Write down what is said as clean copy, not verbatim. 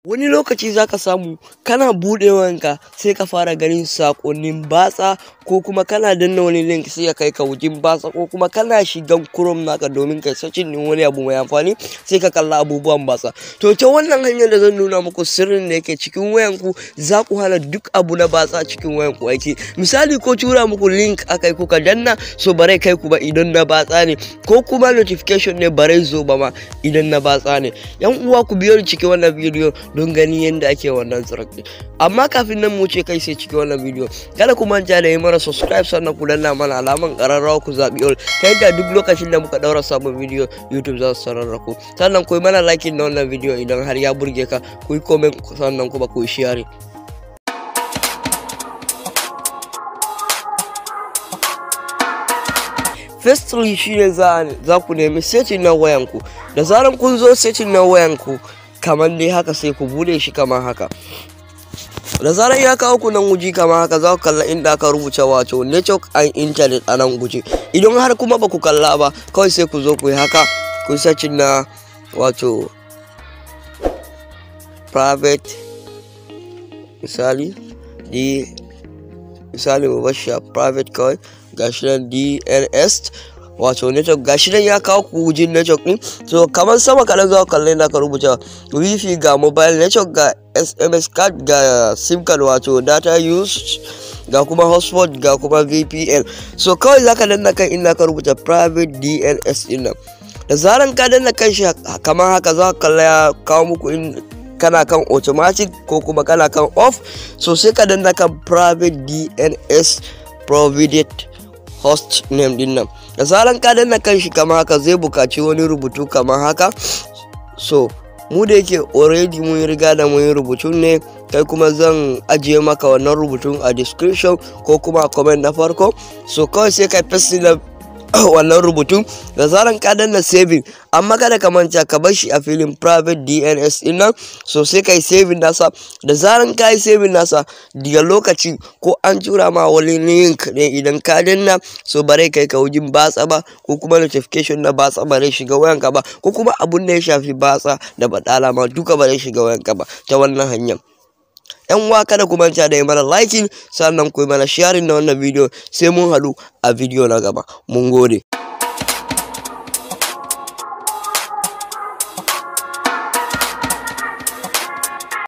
Wani lokaci za ka samu kana buɗe wayanka sai ka fara ganin saƙonnin batsa, ko kuma kana danna wani link sai ya kai ka wajen batsa, ko kuma kana shigan Chrome naka domin kai searching ɗin wani abu mai amfani sai ka kalla abubuwan batsa. To ta wannan hanyar da zan nuna muku sirrin da yake cikin wayanku, za ku hana duk abu na batsa cikin wayanku aiki. Misali, ko tura muku link akai kuka danna, so bare kai ku ba idan na batsa ne, ko kuma notification ne bare zo ba ma idan na batsa ne. Yan uwa, ku biyo ni cikin wannan bidiyo don ganin yadda ake wannan trick. Amma kafin nan mu ce kai sai cikin wannan bidiyo, kada ku manta da yi mana subscribe, sannan ku danna mana alaman ƙararrawa, ku zaɓi all, ta yadda duk lokacin da muka ɗaura sabon bidiyo YouTube za su sanar da ku. Sannan ku yi mana like na wannan bidiyo idan har ya burge ka, ku yi comment, sannan kuma ku yi sharing. Firstly shine za ku nemi setting na wayanku. Da zaran kun zo setting na wayanku kamar dai haka, sai ku bude shi kamar haka. Da zarar ya kawo ku nan guji kamar haka, za ku kalla inda aka rubuta wato network and internet a nan guji. Idan har kuma ba ku kalla ba, kawai sai ku zo ku yi haka, ku searching na wato private, misali d, misali mu bar shi a private kawai. Gashi nan DNS, wato network, gashi nan ya kawo ku wujin network din. So kamar sama kaɗan za ku kalli inda aka rubuta wifi, ga mobile network, ga SMS card, ga SIM card wato data use, ga kuma hotspot, ga kuma VPN. So kawai zaka danna kan inda ka rubuta private DNS din nan. Da zaran ka danna kan shi kamar haka, za ka kalla ya kawo muku in kana kan automatic ko kuma kana kan off. So sai ka danna kan private DNS provided host name din nan. Da zaran ka danna kan shi kamar haka, zai buƙaci wani rubutu kamar haka. So mu da yake already mun riga da mun yi rubutun ne, kai kuma zan ajiye maka wannan rubutun a description ko kuma a comment na farko. So kawai sai ka paste na wannan rubutun. Da zaran ka danna saving, amma kada ka manta ka bar shi a filin private DNS din nan. So sai ka yi saving nasa. Da zaran ka yi saving nasa, daga lokaci ko an tura ma wani link ne, idan ka danna, so bare kai ka wujin batsa ba, ko kuma notification na batsa bare shiga wayanka ba, ko kuma abun da ya shafi batsa da badala ma duka bare shiga wayanka ba ta wannan hanyar. Yan uwa, kada ku manta da yi mana liking, sannan ku yi mana sharing na wannan bidiyo. Sai mun haɗu a bidiyo na gaba. Mun gode.